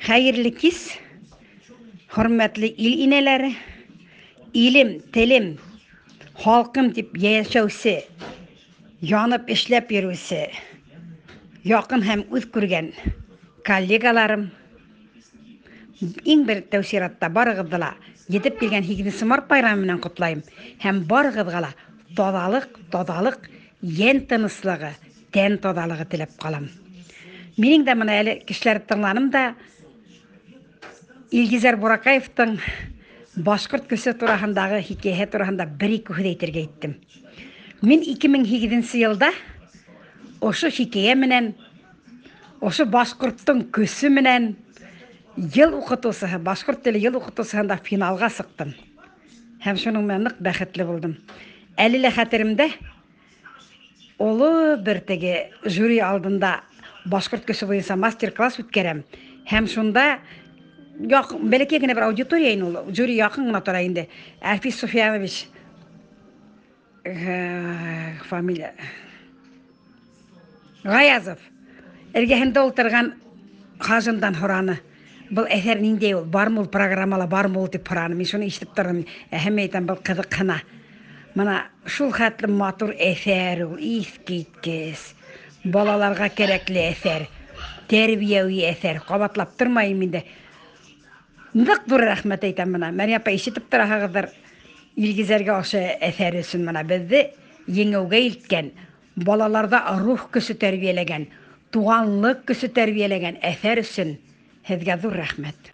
Хәерле кис, хөрмәтле ил инәләре, илем, телем, халкым дип яшәүсе, янып эшләп йөрүсе, якын һәм үз күргән коллегаларым, иң бер тәү чиратта барыгызны ла етеп килгән 8 март байрамы менән котлайым һәм барыгызга ла тазалык, тазалык, йән тыныслыгы, тән тазалыгы теләп калам. Минең дә менә әле кешеләр тыңланым да Илгизәр Буракаевтың башкорт көсе тураһындагы хикәйә тураһында бер-ике һүҙ әйтергә иттем. Мин 2008 елда ошо хикәйә менән, ошо башҡорттоң көсө менән йыл уҡытыусыһы, башҡорт теле йыл уҡытыусыһында финалға сыҡтым. Һәм шуның менән ныҡ бәхетле булдым. Әле лә хәтеремдә оло бер теге жюри алдында башҡорт көсө буйынса мастер-класс үткәрәм. Һәм шунда бәләкәй генә бер аудитория инде ул, жюри яҡын ғына тора инде. Әлфис Суфиянович, фамилия Гаязов эргәһендә ултырған хажындан һораны. Был әҫәр ниндәй ул? Бармы ул программала, бармы ул тип һораны. Мин шуны ишетеп торҙом. Әһәм әйтәм, был ҡыҙыҡһына. Мына шул хәтле матур әҫәр ул, иҫ киткес. Балаларға кәрәкле әҫәр, тәрбиәүи әҫәр. Ҡабатлап тормайым инде. Ныҡ ҙур рәхмәт әйтәм мына. Мәрйә апай, ишетеп тораһығыҙҙыр. Илгизәргә ошо әҫәр өсөн мына беҙҙе еңеүгә илткән, балаларҙа рух көсө тәрбиәләгән, туғанлыҡ көсө тәрбиәләгән әҫәр өсөн һеҙгә ҙур рәхмәт.